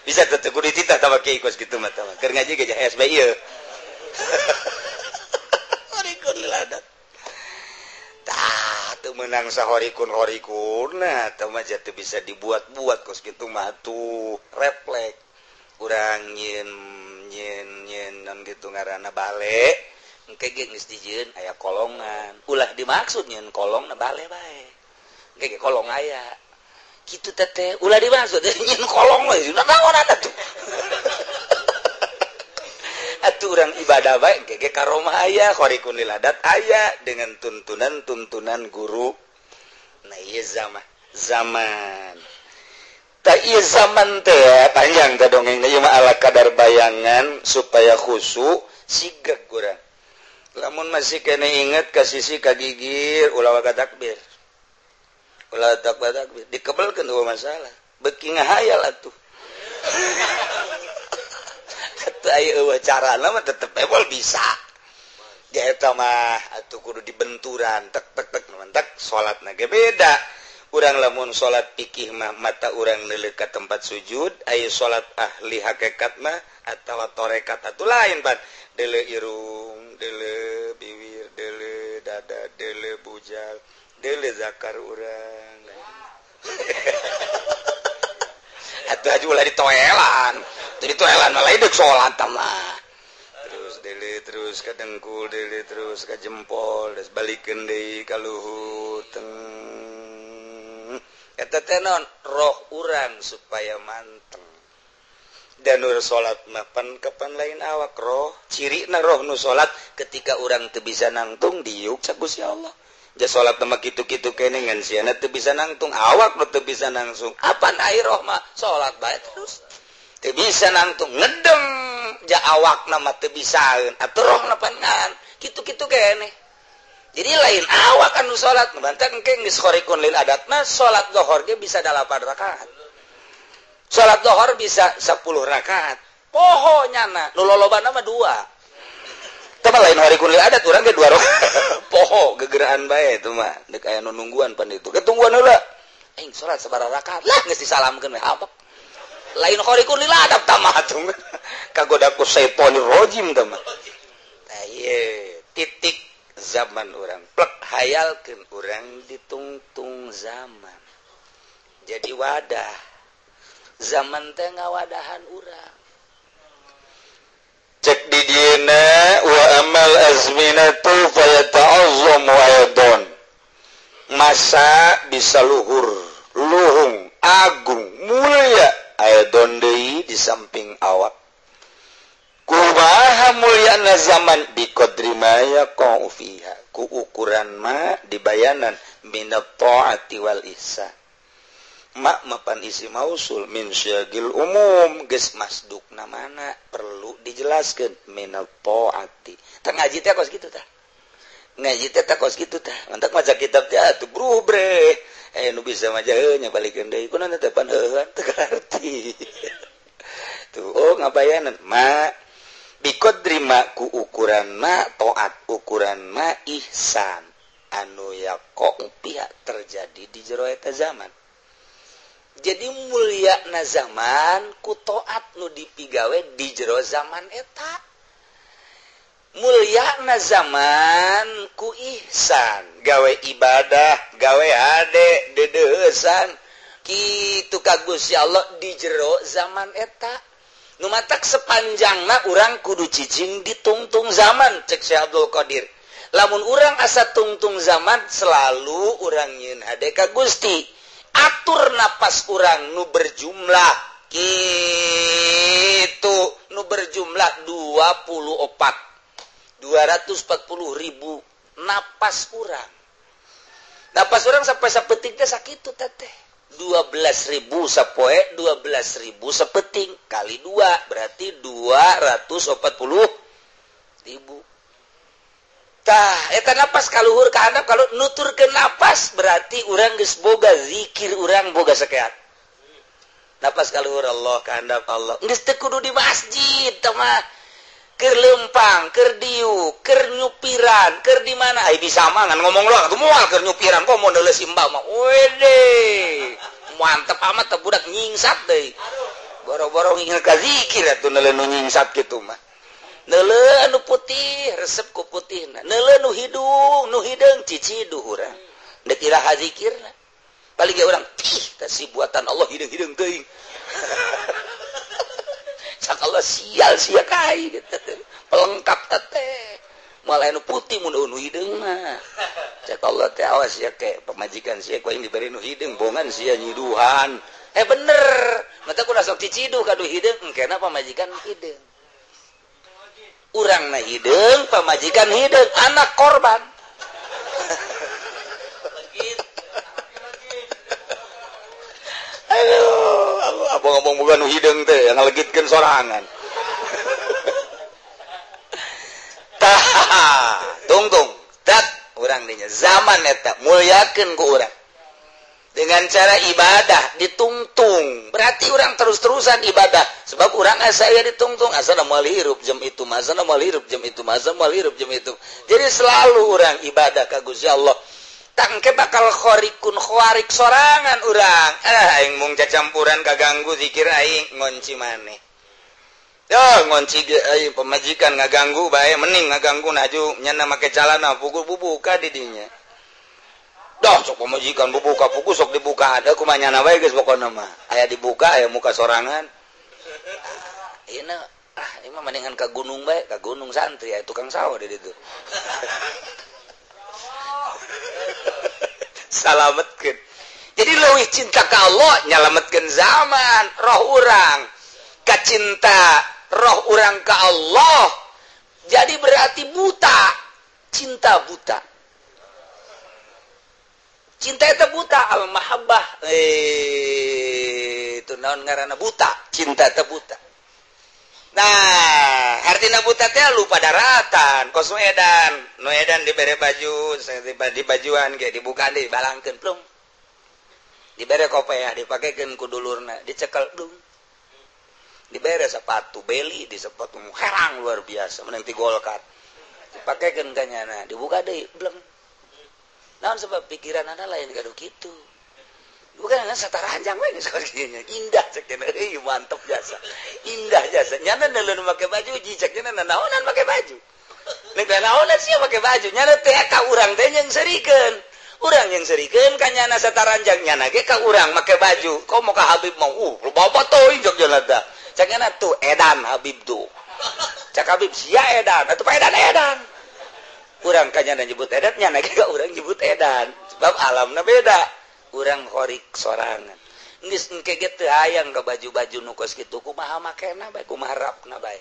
Bisa teh kudu dititah tah make kos kitu mah tah. Keur ngaji ge hees bae ieu. Khariqun lil adat. Tah teu meunang sahorikun horikun nah teu mah teu bisa dibuat-buat kos kitu mah tuh refleks. Urang nyeun nyeun nyeun non kitu ngaranna bale engke ge geus dijieun aya kolongan. Ulah dimaksud nyeun kolong na bale bae. Engke ge kolong aya. Kitu teh ulah dimaksud nyeun kolong we naon atuh. Atuh urang ibadah bae engke ge karomah aya, khariqun lil adat aya dengan tuntunan-tuntunan guru. Nah ieu zaman zaman. Tah ieu zaman teh panjang teh dongengna ieu mah ala kadar bayangan supaya khusyuk sigeg urang. Lamun masih kene inget ka sisi ka gigir ulah waka takbir. Ulah takbir takbir dikebelkeun eueuh masalah. Beuki ngahayal atuh. Atuh aya eueuh carana mah tetep ebol bisa. Ja eta mah atuh kudu dibenturan tek tek tek mantak salatna ge beda. Urang lamun salat fikih mah mata urang neuleuh ka tempat sujud, aya salat ahli hakikat mah atawa tarekat atuh lain pan. Deuleuh irung, deuleuh bibir, deuleuh dada, deuleuh bujal, deuleuh zakar urang. Atuh aja ulah ditoelan. Teu ditoelan mah lain deuk salat mah. Terus deuleuh terus ka dengkul, deuleuh terus ka jempol, terus balikeun deui ka luhur teng. Eta teh naon roh urang supaya manteng. Dan nur salat mah pan kapan lain awak roh, cirina roh nu salat ketika urang teu bisa nangtung diuk sa Gusti Allah. Ja salat mah kitu-kitu kene ngan siana teu bisa nangtung, awak nu teu bisa langsung. Apan ai roh mah salat bae terus. Teu bisa nangtung ngedem ja awakna mah teu bisaeun, atuh rohna pan ngan kitu-kitu kene. Jadi lain awak anu salat, banten engke geus khariqun lil adat mah salat zuhur ge bisa 8 rakaat. Salat zuhur bisa 10 rakaat. Poho nyana, nu lolobana mah 2. Tah lain khariqun lil adat urang ge 2 rakaat. Poho gegeraan bae itu mah, deuk aya nu nungguan pan itu. Ketungguan heula. Aing salat sabaraha rakaat lah geus disalamkeun we abek. Lain khariqun lil adat tah mah atuh. Kagoda ku saitonir rajim tah mah. Tah ieu titik zaman orang plek hayalkeun urang ditungtung zaman. Jadi wadah zaman teh ngawadahan urang. Cek di dieuna wa amal azminatu fayata'azzamu aidon. Masa bisa luhur, luhung, agung, mulia aidon deui di samping awak. Kumaha mulyana zaman biqadri ma yaqau fiha, ku ukuran ma dibayanan minat taati wal ihsan. Ma mapan isi mausul min syagil umum geus masdukna mana perlu dijelaskeun minat taati. Tah ngaji teh kos kitu tah. Ngaji teh tah kos kitu tah. Mantak maca kitab teh atuh brubre. Nu bisa maca heuh nya balikeun deui kunaon teh pan heueuhan teu karti. Tuh oh ngabayanan ma biqadri ma ku ukuran ma taat ukuran ma ihsan anu yaqo pihak terjadi di jero eta zaman. Jadi mulia na zaman ku taat nu dipigawe di jero zaman eta. Mulia na zaman ku ihsan gawe ibadah gawe hade dedeusan kitu ka Gusti Allah di jero zaman eta. Nu matak sepanjangna urang kudu cicing ditungtung zaman cek Syekh Abdul Qadir. Lamun urang asa tungtung zaman selalu urang nyieun hade ka Gusti. Atur napas urang nu berjumlah kitu nu berjumlah 24 240.000 napas urang. Napas urang sampai sapeting teh sakitu teteh. 12.000 sapoe, 12.000 sepeting kali 2 berarti 240.000. Tah, eta napas kaluhur ka handap kalau nuturkeun napas berarti urang geus boga zikir urang boga sakeat. Napas kaluhur Allah ka handap Allah. Geus teu kudu di masjid teh mah. Keur lempang, keur diuk, keur nyupiran, keur di mana? Ai bisa mah ngan ngomong doang atuh moal keur nyupiran komo neuleuh si Mbak mah. Wede. Mantep amat teh budak nyingsat deui. Boro-boro ngingel ka zikir atuh neuleuh nu nyingsat kitu mah. Neuleuh anu putih resep ku putihna. Neuleuh nu hidung, nu hideung ciciduh urang. Deuk iraha zikirna. Paling ge urang ih teh si buatan Allah hideung-hideung teuing. Cak Allah sial sia kai gitu. Pelengkap teh. Malah anu putih mun nu hideung mah. Cak Allah teh awas sia ke pamajikan sia ku aing diberi nu hideung bongan sia nyiduhan. Bener. Mata ku sok ciciduh ka nu hideung engkena pamajikan hideung. Urang na hideung, pamajikan hideung, anak korban. Aduh, abang-abang bukan nu hideung teh yang ngalegitkeun sorangan. Tah, tungtung, tat urang dinya zaman eta mulyakeun ku urang. Dengan cara ibadah ditungtung, berarti urang terus-terusan ibadah. Sebab urang asa aya ditungtung, asana moal hirup jam itu, asana moal hirup jam itu, asana moal hirup jam itu. Jadi selalu urang ibadah ka Gusti Allah. Tangke bakal khorikun khawarik sorangan urang. Aing mung cacampuran kaganggu zikir aing ngonci maneh. Yo ngonci ge aing pamajikan ngaganggu bae mending ngaganggu naju nyana make calana pukul bubuka di dinya. Dah sok pamajikan bubuka pukul sok dibuka ada kumaha nyana wae geus pokona mah. Aya dibuka aya muka sorangan. Ieu ieu mah mendingan ka gunung bae, ka gunung santri aya tukang sawah di ditu. Salametkeun. Jadi leuwih cinta ka Allah nyalametkeun zaman roh urang. Kacinta roh urang ka Allah. Jadi berarti buta, cinta buta. Cinta itu buta, al mahabbah itu naon ngaranna buta, cinta itu buta. Nah, artina buta teh lupa daratan, kos nu edan, nu edan dibere baju, di bajuan ge dibuka deui balangkeun plung. Dibere kopeah dipakekeun ku dulurna, dicekel plung. Dibere sepatu beli di sepatu herang luar biasa menang ti Golkar. Dipakekeun ka nyana, dibuka deui bleng. Naon sebab pikiran anda lain gaduh kitu. Bukan sataranjang we geus indah cek teh euy mantep jasa. Indah jasa. Nyana neuleuh make baju ji cek nya naonan make baju. Nek naonan sia make baju nyana teh ka urang teh yang serikeun. Urang yang serikeun ka nyana sataranjang nyana ge ka urang make baju. Komo ka Habib mau loba teuing cek nya tah. Cek nya tuh edan Habib tuh. Cek Habib sia edan atuh edan edan. Urang ka nyana nyebut edan nyana ge ka urang nyebut edan. Sebab alamna beda. Urang khorik sorangan geus engke ge teu hayang ka baju-baju nu kos kitu kumaha makena bae kumaha rapna bae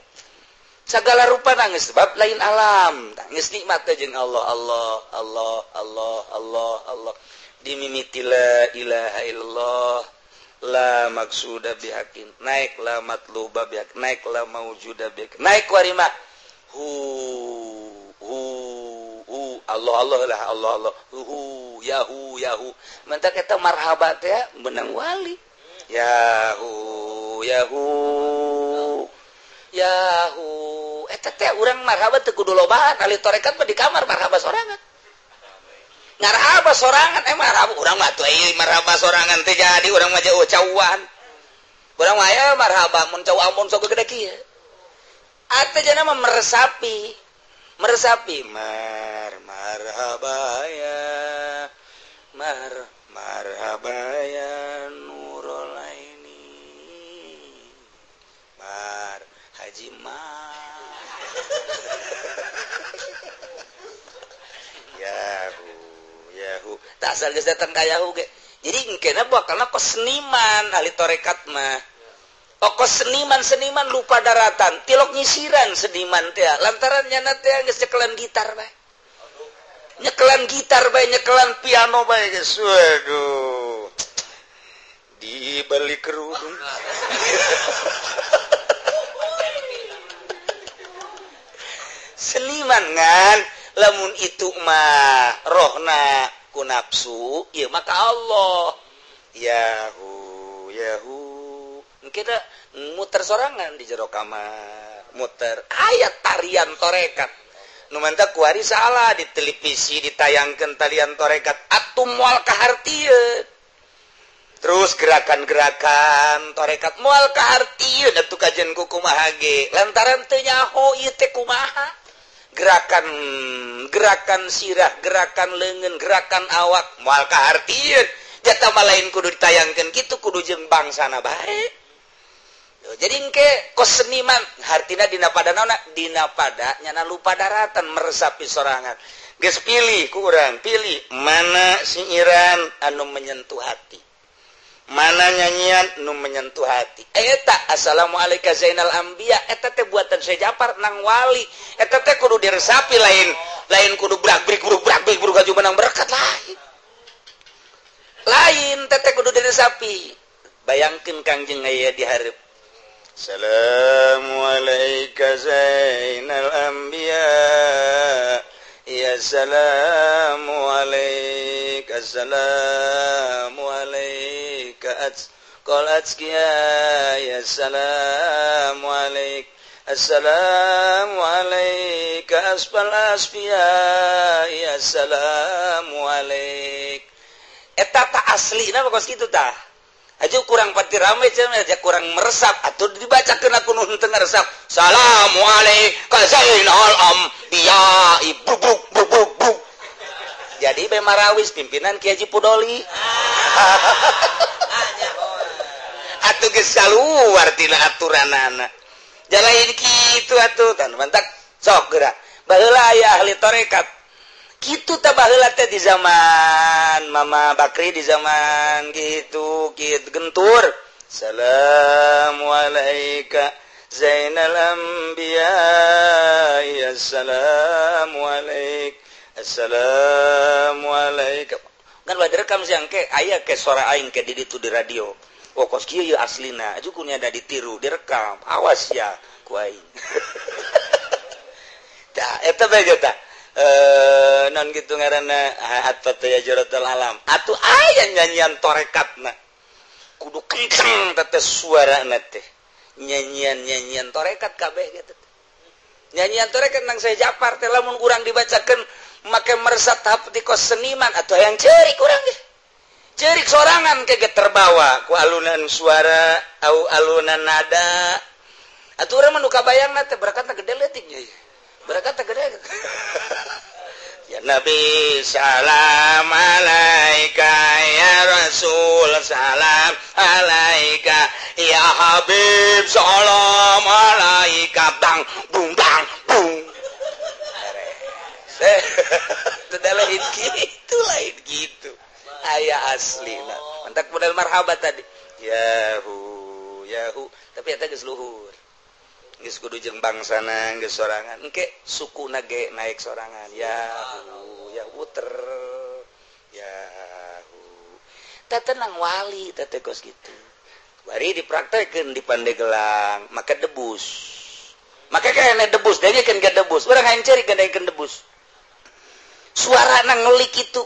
sagala rupa nangis sebab lain alam geus nikmat teh jeung Allah Allah Allah Allah Allah Allah dimimiti la ilaha illallah la maksuda bihakin naik la matluba bihak naik la maujuda bihak naik warima hu hu Allah Allah lah Allah Allah hu yahu yahu mentak eta marhaba teh menang wali yahu yahu yahu eta teh urang marhaba teu kudu lobaan ahli tarekat mah di kamar marhaba sorangan ngarhaba sorangan marhaba urang mah tuh euy marhaba sorangan teh jadi urang mah jauh cauan urang mah aya marhaba mun cau ampun sok gede kieu atuh jana mah meresapi meresapi mar marhaba ya mar marhaba ya nurul aini mar haji mar yahu yahu tak asal geus datang ka yahu ge jadi engkena bakalna kos seniman ahli tarekat mah. Pokok seniman-seniman lupa daratan, tilok nyisiran seniman teh. Lantaran nyana teh geus nyekelan gitar bae. Nyekelan gitar bae, nyekelan piano bae geus. Waduh. Dibeli kerudung. Seniman ngan lamun itu mah rohna ku nafsu, ieu mah ka Allah. Yahu yahu Kita muter sorangan di jero kamar, muter aya tarian torekat. Nu mantap kuari salah di televisi ditayangkeun tarian torekat atuh moal kahartieun. Terus gerakan-gerakan torekat moal kahartieun atuh kajian ku kumaha ge. Lantaran teu nyaho ieu teh kumaha. Gerakan gerakan sirah, gerakan leungeun, gerakan awak moal kahartieun. Jata mah lain kudu ditayangkeun kitu kudu jeung bangsana bae. Jadi engke kos seniman hartina dina pada naona dina pada nyana lupa daratan meresapi sorangan. Geus pilih ku urang, pilih mana sinyiran anu menyentuh hati. Mana nyanyian anu menyentuh hati. Eta assalamualaikum Zainal Anbiya eta teh buatan Syekh Japar nang wali. Eta teh kudu diresapi lain lain kudu brak-brik brak-brik bruk gaju menang berkat lain. Lain teh kudu diresapi. Bayangkeun Kangjeng aya di hareup. Assalamualaikum Zainal Anbiya ya assalamualaikum assalamualaikum qul atskiya ya assalamualaikum assalamualaikum asfal asfiya ya assalamualaikum. Eta ta aslina kos kitu tah. Aja kurang pati rame cenah aja kurang meresap atau dibacakeun aku nu henteu ngaresap. Assalamualaikum Zainal Anbiya ibu buk buk buk buk. Jadi be marawis pimpinan Ki Haji Pudoli. Atuh geus kaluar tina aturanana. Jalain kitu atuh kan mantak sok geura. Baheula aya ahli tarekat. Kitu tah baheula teh di zaman Mama Bakri di zaman gitu kitu gentur. Assalamualaikum Zainal Anbiya ya assalamualaikum assalamualaikum. Kan ulah direkam siang ke aya ke suara aing ke di ditu di radio. Oh kos kieu ieu aslina aju kunya da ditiru direkam. Awas ya ku aing. Tah eta bae tah. Non gitu ngaranna atau teh jaratul alam atuh aya nyanyian torekatna kudu kenceng teh suarana teh nyanyian-nyanyian torekat kabeh gitu nyanyian torekat nang Syekh Japar teh lamun urang dibacakeun make meresap tahap di kos seniman atau yang ceurik urang ge ceurik sorangan ke ge terbawa ku alunan suara au alunan nada atuh urang mah nu kabayangna teh berakatna gede leutik nya berkat gede. Ya Nabi salam alaika ya Rasul salam alaika ya Habib salam alaika bang bung bang bung. Tidak lain gitu lain gitu. Aya asli lah. Mantak model marhaba tadi. Yahu yahu tapi eta geus luhur. Geus kudu jeung bangsana geus sorangan engke sukuna ge naik sorangan yahu yahu ter yahu teh tenang wali teh kos kitu bari dipraktekeun di Pandeglang maka debus maka kene debus dengekeun ke debus urang hayang ceurik dengekeun debus suarana ngelik kitu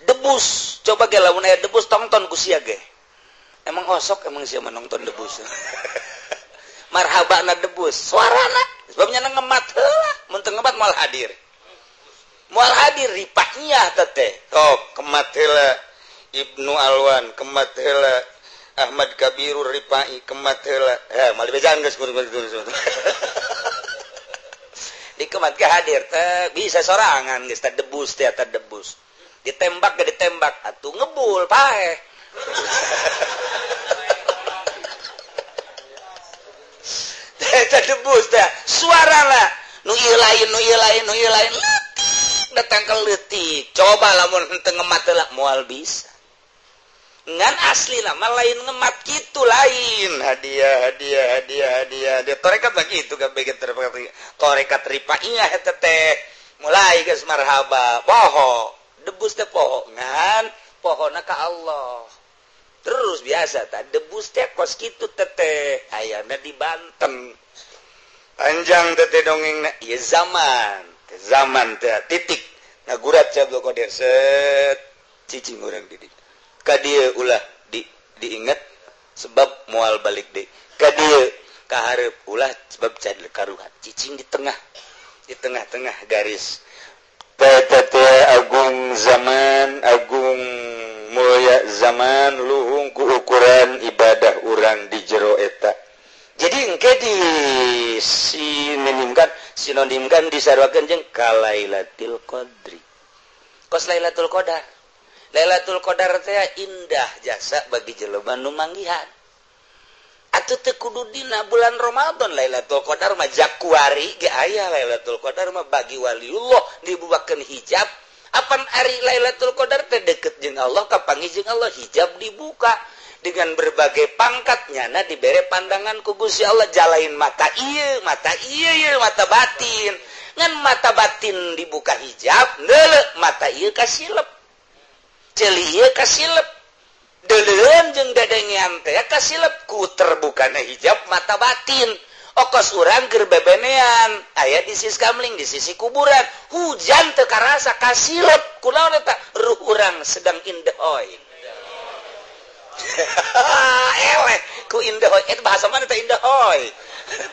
debus coba ge lamun aya debus tongton ku sia ge emang osok emang sia menonton debus. Marhaba na debus suarana sebabnya na ngemat heula mun teu ngemat moal hadir ripahnya teh sok kemat heula Ibnu Alwan kemat heula Ahmad Kabirur Ripai kemat heula heh moal dibejaan geus kudu dikemat ke hadir teh bisa sorangan geus teh debus teh eta debus ditembak ge ditembak atuh ngebul paeh. Eta debus teh suarana nu ieu lain nu ieu lain nu ieu lain leutik datang ke leutik coba lamun henteu ngemat heula moal bisa ngan aslina mah lain ngemat kitu lain hadiah hadiah hadiah hadiah dia torekat mah kitu kabeh ge torekat ripaiyah eta teh mulai geus marhaba poho debus teh poho ngan pohona ka Allah terus biasa tah debus teh kos kitu teteh ayana di Banten panjang teteh dongengna ieu zaman zaman teh titik ngagurat Syekh Abdul Qadir set cicing urang di dieu ka dieu ulah diinget Sebab moal balik deui. Ka dieu ka hareup ulah sebab cadel karuhan. Cicing di tengah. Di tengah-tengah garis. Tete agung zaman, agung mulia zaman luhung ku ukuran ibadah urang di jero eta. Jadi engke di sinonimkan, sinonimkan disaruakeun jeung kalailatil qadri. Kos Lailatul Qadar. Lailatul Qadar teh indah jasa bagi jelema nu manggihan. Atuh teu kudu dina bulan Ramadan Lailatul Qadar mah jakuari ge aya Lailatul Qadar mah bagi waliullah dibukakeun hijab. Apan ari Lailatul Qadar teh deket jeung Allah, kapanggih jeung Allah, hijab dibuka dengan berbagai pangkat nyana dibere pandangan ku Gusti Allah jalain mata ieu, mata ieu ieu mata batin. Ngan mata batin dibuka hijab, neuleuh mata ieu kasilep. Ceuli ieu kasilep. Deleuan jeung dadengean teh kasilep ku terbukana hijab mata batin. Okos urang keur bebenean aya di sisi kamling di sisi kuburan hujan teu karasa kasilep kunaon eta ruh urang sedang indehoy. Eleh ku indehoy eta bahasa mana teh indehoy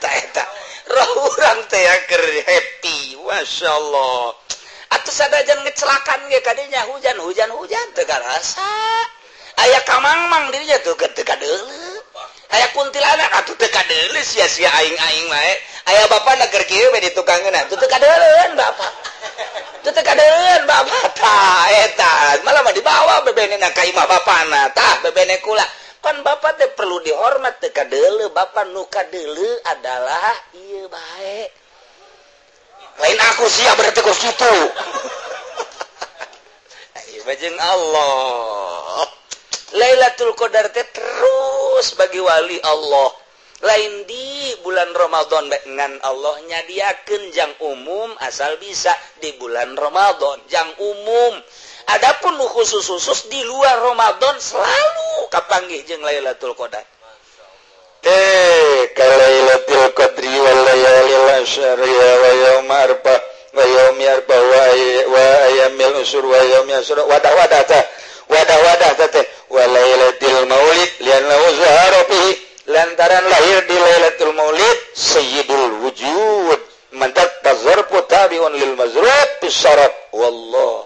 ta eta roh urang teh keur happy masyaallah. Atuh sadajan ngecelakan ge kadinya hujan hujan hujan teu karasa aya kamangmang dirinya tuh teu kadeuleu. Aya kuntilanak atuh teu kadeuleu sia-sia aing-aing wae. Aya bapana keur kieu we ditukangeun atuh teu kadeuleun bapak. Teu teu kadeuleun bapak tah eta malah mah dibawa bebenena ka imah bapana tah bebene kula. Pan bapak teh perlu dihormat teu kadeuleu bapak nu kadeuleu adalah ieu bae. Lain aku sia berarti kos kitu. Ayo jeung Allah. Lailatul Qadar teh terus bagi wali Allah. Lain di bulan Ramadan dengan Allah nyadiakeun jang umum asal bisa di bulan Ramadan jang umum. Adapun nu khusus-khusus di luar Ramadan selalu kapanggih jeung Lailatul Qadar. Teh ka Lailatul Qadri wal layalil asyri wa yaum arba wa yaum arba wa ayyamil usur wa yaum yasur wadah-wadah teh wadah-wadah teh wa lailatul maulid li'annahu zahara fihi lantaran lahir di Lailatul Maulid sayyidul wujud mandat tazarfu tabi'un lil mazrub bisyarat wallahu